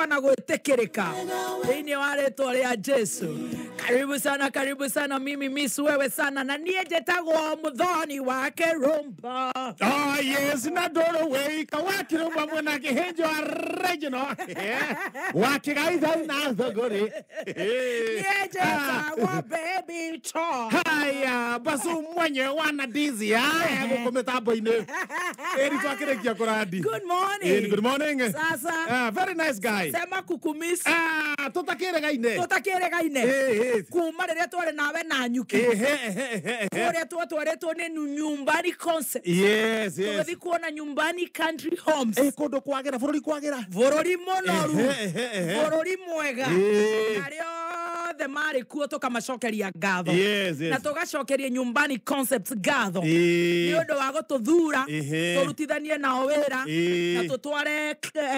Jehova na gwĩtĩkĩrĩka thĩinĩ wa rĩtwa rĩa Jesu. Karibu sana, karibu sana. Mimi miss wewe sana, na niĩ njĩtagwo Muthoni wa Kĩrũmba. Oh yes, na ndoro weika wakirumba mwena kihinjo original. Wakigaitha na thogori. Niĩ njĩtagwo Baby Cho. Haya, basu mwenye wana dizi haya guku mitambo-inĩ. Ĩri twakĩrĩkia kũrandi. Good morning. Good morning. Sasa. Very nice guy. Sema kukumisi. Tũtakĩregaine. Tũtakĩregaine. Kuma rĩrĩa twarĩ nawe na nyuki. Kũrĩa twatwarĩtwo nĩ Nyumbani Concept. Yes, yes. Tũgĩthiĩ kuona Nyumbani Country Homes. Kũndũ kwagĩra, bũrũri kwagĩra. Bũrũri mũnoru. Bũrũri mwega. Arĩa othe marĩ kuo tũkamacokeria ngatho. Yes, yes. Na tũgacokeria Nyumbani Concepts ngatho. Nĩ ũndũ wa gũtũthura, tũrutithanie nao wĩra, na tũtware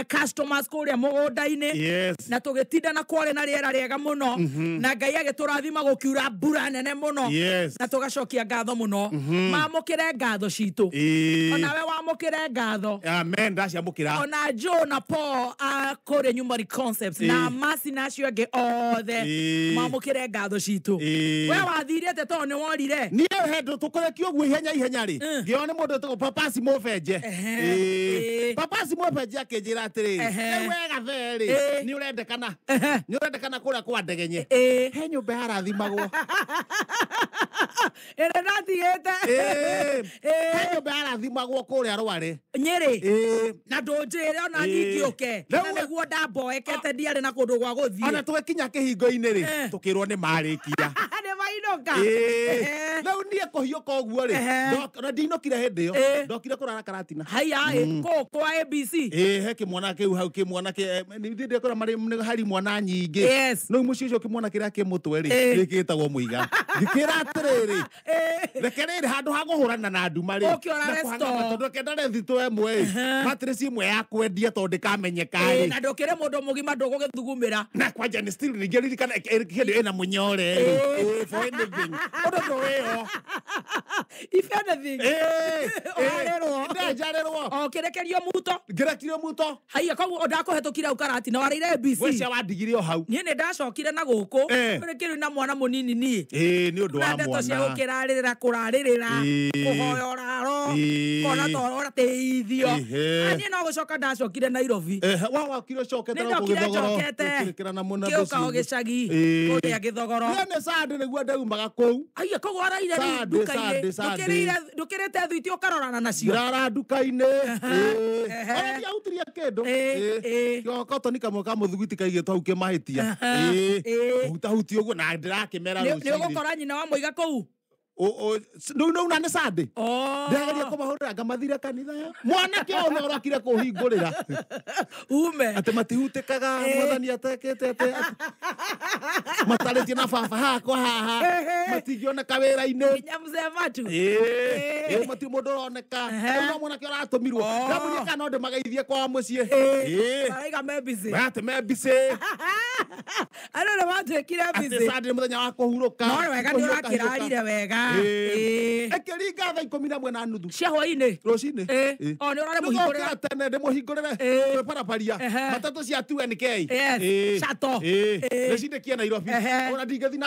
customers kũrĩa mũgũnda-inĩ. Yes. Na tũgĩtinda na kwarĩ na rĩera rĩega mũno. Na Ngai agĩtũrathima gũkiura mbura nene mũno. Yes. Na tũgacokia ngatho mũno. Mamũkĩre ngatho citũ. Onawe wamũkĩre ngatho. Amen, ndaciamũkĩra. Ona Joe na Paul kũrĩa Nyumbani Concepts na Masi na acio angĩ othe mamũkĩre ngatho citũ. We wathire atĩa tondũ nĩ worire? Niĩ hendũ tũkũrekio ũguo ihenya ihenya rĩ, ngĩona nĩ mũndũ wĩtagwo Papasi Mũbenje. Papasi Mũbenje akĩnjĩra atĩrĩrĩ, rĩu we Gathe rĩ, nĩ ũrendekana. Nĩ ũrendekana kũrĩa kwa Ndegenye. He nyũmba yarathimagwo. Ĩrĩa ndatigĩte. He nyũmba yarathimagwo kũrĩa Rware. Nyĩrĩ. Na ndũnjĩre ona niĩ ngĩũke. Na nĩguo ndamboekete ndiarĩ na kũndũ gwa gũthiĩ. Ona tũgĩkinya kĩhingo-inĩ rĩ, tũkĩrwo nĩ marĩkia. Nĩ mainũka. Rĩu niĩ kũhiũka ũguo rĩ, ona ndinũkire hĩndĩ ĩyo, ndokire kũrara Karatina. Haya ĩ, kũ kwa ABC. He kĩmwana kĩu hau, kĩmwana kĩ, nĩ ndĩkora marĩ nĩ hari mwana nyingĩ. Yes. No mũciĩ ũcio kĩmwana kĩrĩa kĩ mũtwe rĩ, gĩkĩtagwo Mũiga. Ngĩkĩra atĩrĩrĩ, reke rĩrĩ handũ ha kũhũrana na nduma rĩ, Ũkĩora na resto. kũhang'ama tondũ reke ndare thitũ ĩmwe ĩ, mattress ĩmwe ya kwendia tondũ ndĩkamenyeka rĩ. Na ndũkĩrĩ mũndũ mũgima ndũgũgĩthugumĩra. Na kwanja nĩ still ningĩ ririkana hĩndĩ ĩna mũnyore rĩ. For anything. Ũndũ ndũĩyo. If anything. Ũrarĩrwo. Ndenjarĩrwo. O kĩrekerio muto. Ngĩrekerio muto. Haiya, koguo ndakũhetũkire hau Karatina, warĩire ABC. Gwĩcia wandigire o hau. Niĩ nĩ ndacokire na gũkũ. Rĩu kĩrĩ na mwana mũnini niĩ. Nĩ ũndũ wa Na ndeto cia mwana. gũkĩrarĩrĩra, kũrarĩrĩra, kũhoya ũraro, kona to ũrateithio. Niĩ no gũcoka ndacokire Nairobi. Wakire ũcokete Nĩ na ndokire gũgĩthogoro. njokete. Ũkĩrĩkĩra na mũno Ngĩũka o ndũciũ. gĩcagi, kũrĩa Gĩthogoro. Niĩ nĩ Sunday nĩguo ndaumaga kũu. Aiya, koguo waraire rĩu Sunday, nduka-inĩ. Sunday, Sunday. Ndũkĩrĩte thuiti ũkarorana nacio. Ndĩrara nduka-inĩ. Ona ndiahutirie kĩndũ. Kotoni kamwe ka mũthugwiti kaigĩtwo hau kĩmahĩtia. Hutahuti ũguo na ndĩrakĩmera Nĩ rũcinĩ. ũgũkora nyina wa Mũiga kũu? Rĩu nĩuna nĩ Sunday. Ndĩrageria kũmahũrĩra ngamathire kanitha. Mwanake ũyũ nĩ ũrokire kũhingũrĩra. Ume. Atĩ matihutĩkaga, mwathani atekĩte atĩ matarĩtie na baba hakwa haha. Matingĩoneka wĩra-inĩ. Nginya mzee Matu. Matirĩ mũndũ ũroneka. Rĩu no mwanake ũratũmirwo. Ndamũria kana no ndĩmageithie kwao mũciĩ. Maraiga me busy. Atĩ me busy. Andũ nĩ matuĩkire Atĩ busy. Sunday nĩ mũthenya wa kũhurũka. No wega nĩ ũrakĩrarire wega. Ĩkĩringa thaa ikũmi na ĩmwe na nuthu. Cia hwaĩ-inĩ. Rũcinĩ. O, nĩ ũrarĩ mũhingũrĩre. Nĩngũkĩra tene ndĩmũhingũrĩre. Twĩbarabaria. Matatũ cia 2NK. Yes. Shuttle. Rũcinĩ kia Nairobi. Ona ndingĩthiĩ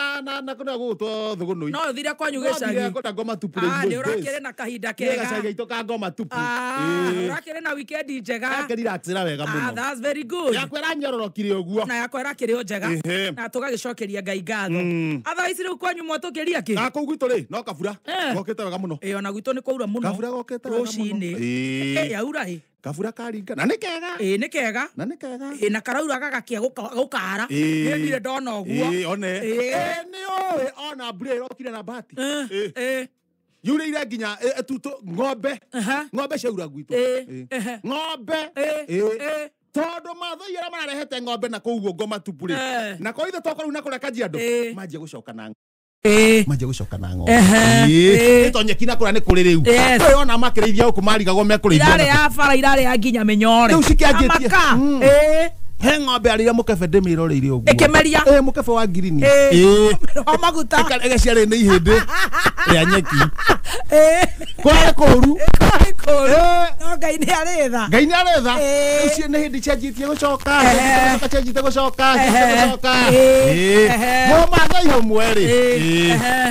na kũrĩa gũgũtwo Thũgũnũi. No ũthire kwanyu No thire gĩcagi. kũrĩa Ngoma Tupu Nĩ ũrakĩrĩ na kahinda Nĩ kega. gĩcagi gaitũ ka Ngoma Tupu. Ũrakĩrĩ na weekend njega. Akĩrelaxĩra wega mũno. That's very good. Yakwa ĩranyororokire ũguo. Na yakwa ĩrakĩrĩ o njega. Na tũgagĩcokeria Ngai ngatho. Otherwise rĩu kwanyu mwatũkĩria kĩ? Na kũu gwitũ rĩ, no kabura. Gokĩte wega mũno. Ona gwitũ nĩ kwaura mũno. Kabura gokĩte wega mũno. Rũcinĩ. Yaura ĩ. Kabura karinga. Na nĩ kega. Nĩ kega. Na nĩ kega. Na karaura gagakia gũkara. Niĩ ndirĩ ndona ũguo. One. Nĩ ũĩ ona mbura ĩrokire na bahati. Yurĩire nginya ĩtutũ ng'ombe. Ng'ombe ciaura gwitũ. Ng'ombe. Tondũ mathai arĩa mararehete ng'ombe na kũu ũguo Ngoma Tupu rĩ. Na kwa ithe tokorwo na kũrĩa Kajiado. Manjia gũcoka na manjia gũcoka na ng'ombe. Ĩto nyeki na kũrĩa nĩ kũrĩ rĩu. Ũyũ ona makĩrĩithia gũkũ marigagwo mekũrĩithia Irarĩ na ya bara, irarĩ ya nginya mĩnyore. Rĩu cikĩanjĩtie. Amaka. He ng'ombe arĩire mũkebe ndĩmĩroreire ũguo. Ĩkĩmeria. Mũkebe wa ngirini. Wa maguta. Ĩgaciarĩ nĩ ihĩndĩ rĩa nyeki. Kwarĩ kũũru. Kwarĩ kũũru. No Ngai nĩ arĩ tha. Ngai nĩ arĩ tha. Icio nĩ hĩndĩ cianjĩtie gũcoka. Cianjĩtie gũcoka. Gũcoka. Mũmathai ũmwe rĩ.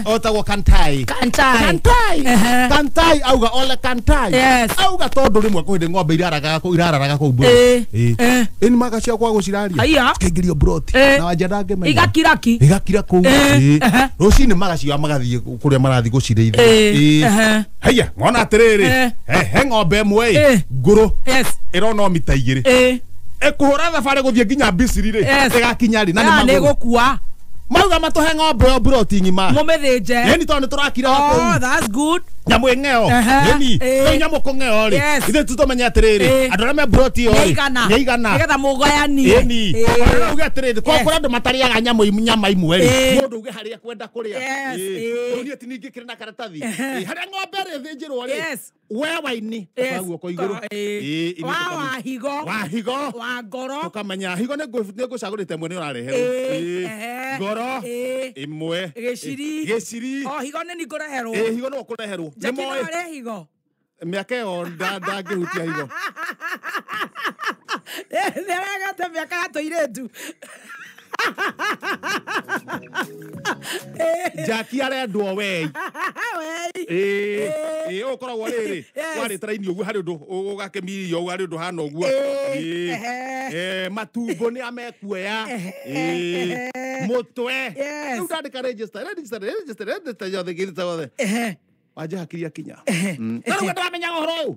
Otagwo Kantai. Kantai. Kantai auga ole Kantai. Auga tondũ rĩmwe kwĩ hĩndĩ ng'ombe irararaga kũu mburoti. Ĩni magacia kwa gũciraria. Cikaingĩrio mburoti. Na Wanja ndangĩmenya. Igakiraki. Igakira kũu. Rũcinĩ magacioya magathiĩ kũrĩa marathiĩ gũcirĩithia. Haiya, ngona atĩrĩrĩ. He ng'ombe ĩmwe ngũrũ. Ĩrona o mita igĩrĩ. Ĩkũhũra thabarĩ gũthiĩ nginya Misiri rĩ. Ĩgakinya rĩ na nĩ magũrũ. Nĩ gũkua. Mauga matũhe ng'ombe ĩyo mburoti ng'ima. Mũmĩthĩnje. Ĩni tondũ nĩtũrakira kũu. Oh, that's good. Nyamũ ĩng'eo. Ĩni. Rĩu nyamũ kũng'eo rĩ. Ithuĩ tũmenye atĩrĩrĩ. Andũ arĩa me mburoti ĩyo rĩ. Nĩ aigana. Nĩgetha mũgayanie. Ĩni. Uge atĩrĩrĩ, kwa kũrĩ andũ matarĩaga nyama imwe rĩ. Mũndũ uge harĩa ekwenda kũrĩa. Rĩu niĩ ti ningĩkĩrĩ na karatathi. Harĩa ng'ombe ĩrĩthĩnjĩrwo rĩ. We waini. Kwa guoko igũrũ. Wa higo. Wa higo. Wa ngoro. Ũkamenya higo nĩ ngũcagũrĩte ĩmwe nĩ ũrareherwo. Ngoro. Ĩmwe. Gĩciri. Gĩciri. O higo nĩ ngũreherwo. Higo no ũkũreherwo. Nĩ moĩ. Higo. Mĩaka ĩyo ndangĩhutia higo. Nĩaregete mĩaka ya tũirĩtu. Jackie arendwo wei. Ũkoragwo rĩrĩ warĩte raini ũguo harĩ ũndũ ũgakĩmirio ũguo harĩ ũndũ hana ũguo. Matumbo nĩ amekuoya. Mũtwe. Rĩu ndandĩka register yothe ngĩrĩte yothe. Wanja hakiri akinya. Rĩu ndamenyaga ũhoro ũyũ.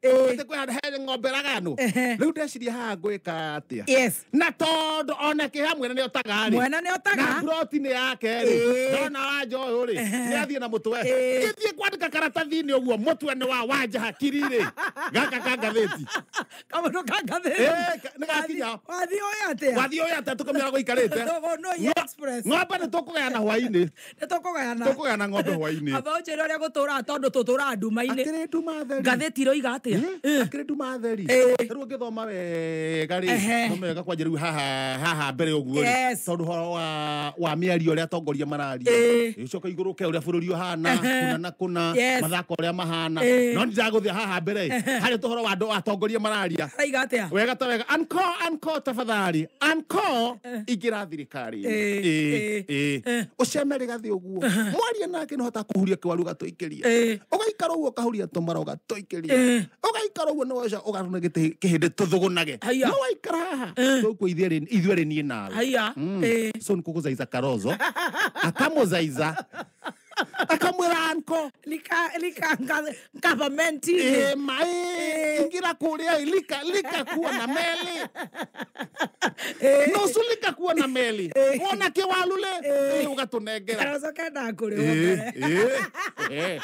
Ĩte kwĩ he ng'ombe ĩraganwo. Rĩu ndeciria haha ngwĩka atĩa. Na tondũ ona kĩ hamwe nĩ otaga rĩ. Mwene nĩ otaga. Na mburoti nĩ yake rĩ. Ndona Wanja ũyũ rĩ. Nĩ athiĩ na mũtwe. Ngĩthiĩ kwandĩka karatathi-inĩ ũguo mũtwe nĩ wa Wanja hakiri rĩ. Gaka ka ngathĩti. Kamũndũ ka ngathĩti. Nĩ gakinya. Wathiĩ ũĩ atĩa? Wathiĩ ũĩ atĩa tũkamenya gũikarĩte. Ng'ombe nĩ tũkũgayana hwaĩ-inĩ. Nĩ tũkũgayana. Tũkũgayana ng'ombe hwaĩ-inĩ. Amba ũnjĩre ũrĩa gũtũraga tondũ tũtũraga nduma-inĩ. Akĩrĩ nduma theri. Ngathĩti iroiga atĩa? Akĩrĩ nduma theri. Rĩu ũngĩthoma wega rĩ, thoma wega kwanja rĩu haha mbere ũguo rĩ. Tondũ ũhoro wa mĩario ũrĩa atongoria mararia. Ũcoke igũrũke ũrĩa bũrũri ũhana, kũna na kũna, mathako ũrĩa mahana. No nĩ ndagũthiĩ haha mbere harĩ tũhoro wa andũ atongoria mararia. Araiga atĩa? Wega ta wega. Anko tafadhali. Anko ingĩra thirikari. Ũceme rĩgathĩ ũguo. Mwaria nake nĩ hota kũhuria kĩwaru gatũikĩria. Ũgaikara ũguo ũkahuria tũmara ũgatũikĩria. Ũgaikara ũguo nĩ woca ũgarũna gĩtĩ kĩhĩndĩ tũthũgũnage. No waikara haha tũkũ ithuerĩ niĩ nawe. So nĩ kũgũzaiza Karozo. Akamũzaiza. Akamwĩra anko. Lika government. Mae ingira kũrĩa lika kuwa na meli. Nusu lika kuwa na meli. Wona kĩwalule ũgatũnengera. Karozo kendaga kũrĩhwo mbere.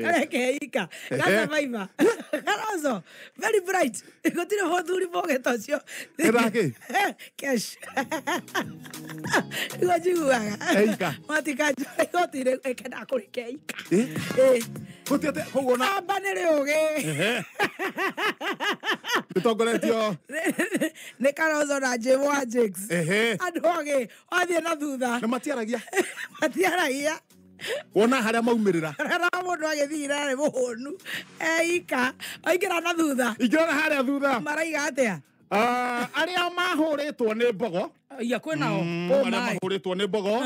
Kareke ika. Gasurvivor. Karozo very bright. Gũtirĩ mũthuri mũgĩ ta ũcio. Kendaga kĩ? Cash. Nĩguo njiguaga. Eika. Matikanjũra igoti-inĩ kendaga kũrĩka eika. Gũtiate koguo na amba nĩ rĩ ũgĩ. Gĩtongoretio nĩ Karozo na Jay wa Jakes. Andũ ogĩ wathiĩ na thutha. Na matiaragia. Matiaragia. Wona harĩa maumĩrĩra. Rara mũndũ agĩthiĩ arĩ mũhũnu. Eika. Aingĩra na thutha. Ingĩra na harĩa thutha. Maraiga atĩa? Arĩa mahũrĩtwo nĩ mbogo. Ia kwĩnao. Arĩa mahũrĩtwo nĩ mbogo.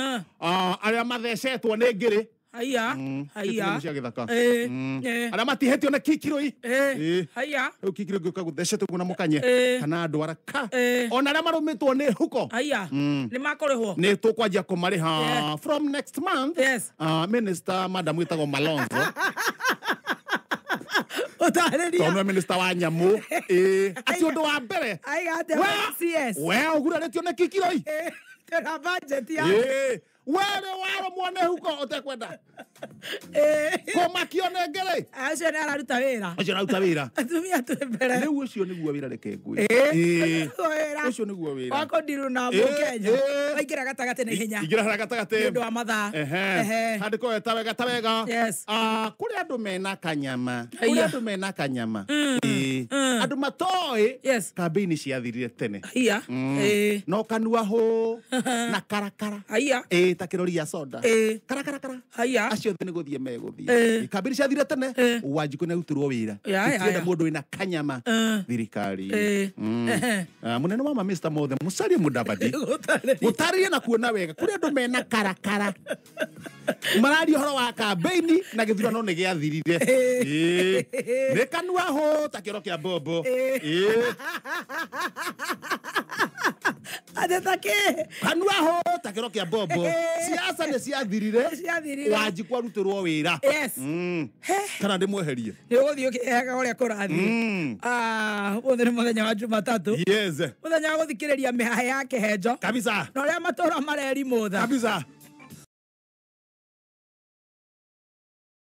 Arĩa mathecetwo nĩ ngĩrĩ. Haiya. Haiya. Cia gĩthaka. Arĩa matihĩtio nĩ kikiroi. Haiya. Rĩu kikiroi ngĩũka gũthecete ũguo na mũkanye. Kana andũ araka. Ona arĩa marũmĩtwo nĩ huko. Haiya. Nĩ makũrĩhwo. Nĩ tũkwanjia kũmarĩha from next month. Minister madam wĩtagwo Malonzo. Ũtarĩria. Tondũ minister wa nyamũ. Atĩ ũndũ wa mbere. Aiga atĩa CS. We ũgurarĩtio nĩ kikiroi. Twĩna budget ya. Were warũmwo nĩ huko ũtekwenda. Kũmakio nĩ ngĩrĩ. Acio nĩ araruta wĩra. Acio araruta wĩra. Atumia twĩ mbere. Rĩu ũcio nĩguo wĩra reke ngwĩre. Ũcio nĩguo wĩra. Wa kũndirwo na Mũkenya. Waingĩra gatagatĩ na ihenya. Ingĩra harĩa gatagatĩ. Nĩ ũndũ wa mathaa. Handĩko ta wega ta wega. Yes. Kũrĩ andũ mena kanyama. Kũrĩ andũ mena kanyama. Andũ matoĩ. Yes. Kambĩini ciathirire tene. Haiya. No kanua hũ na karakara. Haiya. Ta kĩrori gĩa soda. Karakara kara. Haiya. Acio othe nĩ gũthiĩ megũthiĩ. Kambĩini ciathirire tene. Wanjikũ nĩ arutirwo wĩra. Tũtirenda mũndũ wĩna kanyama thirikari. Mũnene wa mamĩsta mothe Musalia Mudavadi. Gũtarĩria na kuona wega. Kũrĩ andũ mena karakara. Mararia ũhoro wa kambĩini na gĩthurano nĩ gĩathirire. Nĩ kanua hũ ta kĩoro kĩa mbombo. Ateta kĩ? Kanua hũ ta kĩoro kĩa mbombo. Siasa nĩ ciathirire. Wanjikũ arutirwo wĩra. Yes. Kana ndĩmweherie. Nĩ ũgũthiĩ ũkĩheaga ũrĩa kũrathiĩ. Ũmũthĩ nĩ mũthenya wa Jumatatũ. Yes. Mũthenya wa gũthikĩrĩria mĩhaha ya kĩhenjo. Kabisa. Na ũrĩa matũũra marerimũtha. Kabisa.